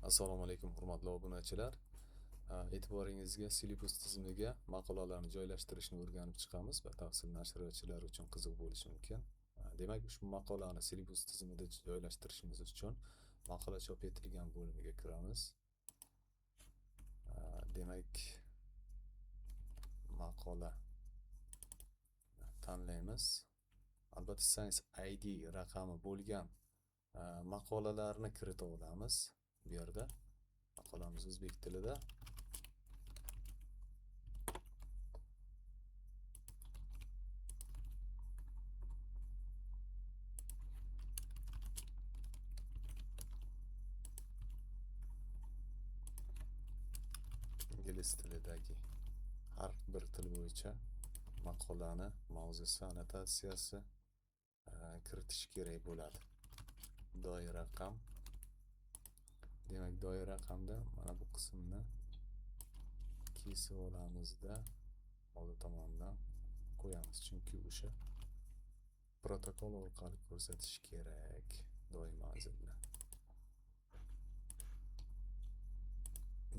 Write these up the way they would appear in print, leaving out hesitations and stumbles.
Assalomu alaykum, hurmatli obunachilar. E'tiboringizga Silipus tizimiga maqolalarni joylashtirishni o'rganib chiqamiz. Batafsil nashriyotchilar uchun qiziq bo'lishi mumkin. Demak, ushbu maqolani Silipus tizimida joylashtirishimiz uchun maqola chop etilgan bo'limiga kiramiz. Demak, maqola tanlaymiz. Albatta, Science ID raqami bo'lgan maqolalarni kirita olamiz. Bu yerda maqolamiz o'zbek tilida. Ingliz tilidagi har bir til bo'yicha maqolani mavzusi, annotatsiyasi kiritish kerak bo'ladi. Doir raqam. Demak, doir raqamda mana bu qismni kesib olamizda oldi tomondan qo'yamiz, chunki o'sha protokol orqali ko'rsatish kerak doim manzilni.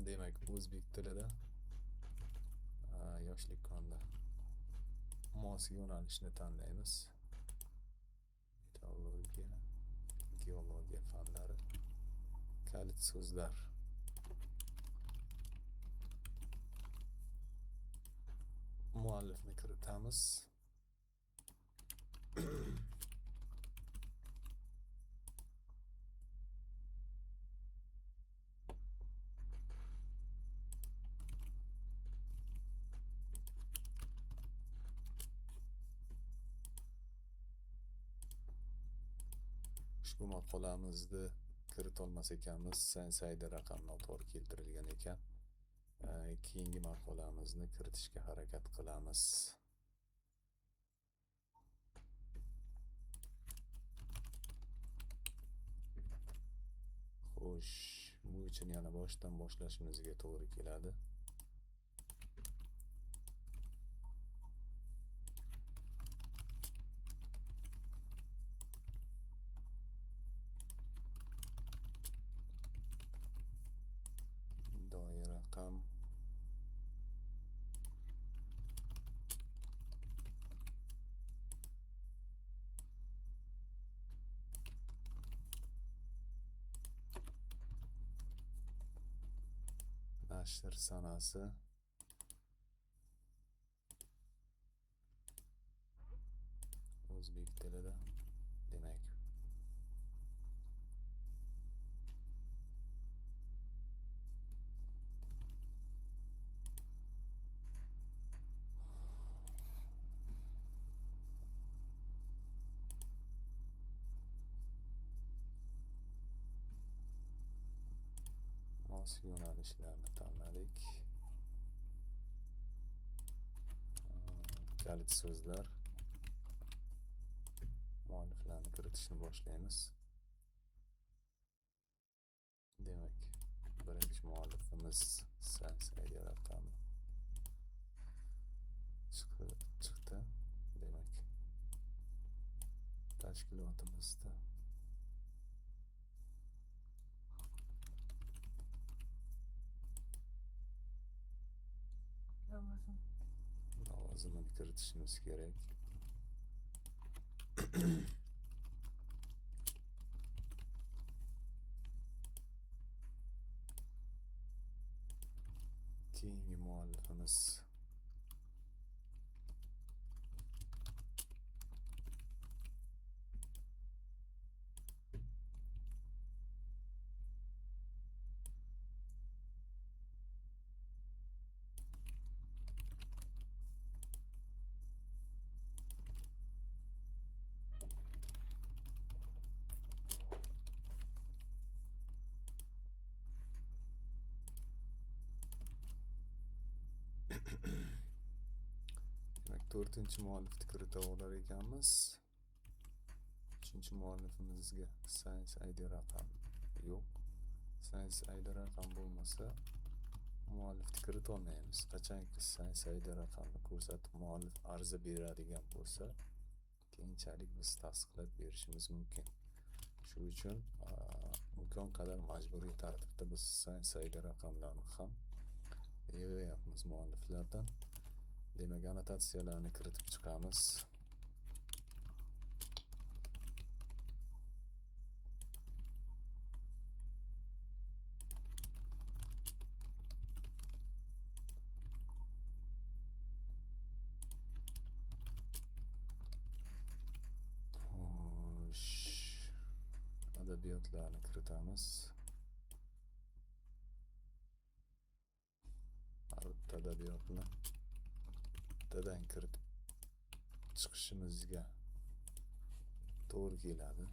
Demak, o'zbek tilida yoshlik konda mos yo'nalishni tanlaymiz. Metallurgiya, geologiya fanlari, kalit so'zlar. Muallifni kiritamiz. Ushbu maqolamizni kiritolmas ekanmiz, Science ID raqam noto'g'ri keltirilgan ekan. Keyingi maqolamizni kiritishga harakat qilamiz. Xo'sh, bu uchun yana boshdan boshlashimizga to'g'ri keladi. Doir raqam. Nashr sanasi. O'zbek tilida. Demak, mos yo'nalishlarni tanladik. Kalit so'zlar. Mualliflarni kiritishni boshlaymiz. Demak, birinchi muallifimiz Science ID raqami chiqdi. Demak, tashkilotimizda lavozimini kiritishimiz kerak. Keyingi muallifimiz demak, to'rtinchi muallifni kirita olar ekanmiz. Uchinchi muallifimizga Science ID raqam yo'q. Science ID raqam bo'lmasa muallifni kirita olmaymiz. Qachonki Science ID raqamni ko'rsatib muallif arza beradigan bo'lsa, keyinchalik biz tasdiqlab berishimiz mumkin. Shu uchun imkon qadar majburiy tartibda biz Science ID raqamlarni ham yig'yapmiz mualliflardan. Demak, annotatsiyalarni kiritib chiqamiz. Adabiyotlarni kiritamiz. Har bitta adabiyotni bittadan kiritib chiqishimizga to'g'ri keladi.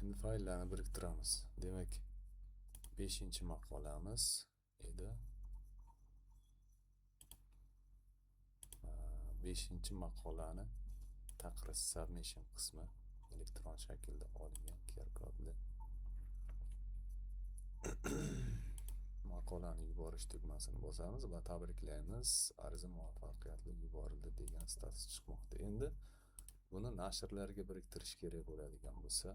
Endi fayllarni biriktiramiz. Demak, 5-maqolamiz edi. 5-maqolani taqriz submission qismi elektron shaklda olingan QR kodli. Maqolani yuborish tugmasini bosamiz va tabriklaymiz, ariza muvaffaqiyatli yuborildi degan status chiqmoqda. Endi buni nashrlarga biriktirish kerak bo'ladigan bo'lsa,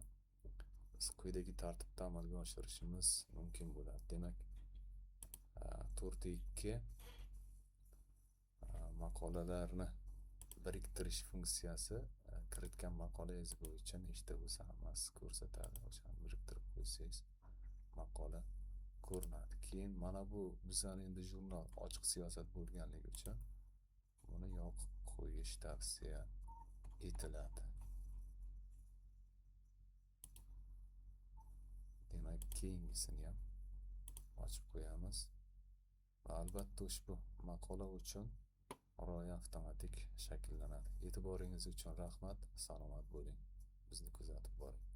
biz quyidagi tartibda amalga oshirishimiz mumkin bo'ladi. Demak, 4.2 maqolalarni biriktirish funksiyasi kiritgan maqolangiz bo'yicha nechta bo'lsa hammasi ko'rsatadi. O'shani biriktirib qo'ysangiz maqola ko'rinadi. Keyin mana bu bizning endi jurnal ochiq siyosat bo'lganligi uchun buni yoqib qo'yish tavsiya etiladi. Demak, keyingisini ham ochib qo'yamiz. Va albatta ushbu maqola uchun rioya avtomatik shakllanadi. E'tiboringiz uchun rahmat, salomat bo'ling. Bizni kuzatib boring.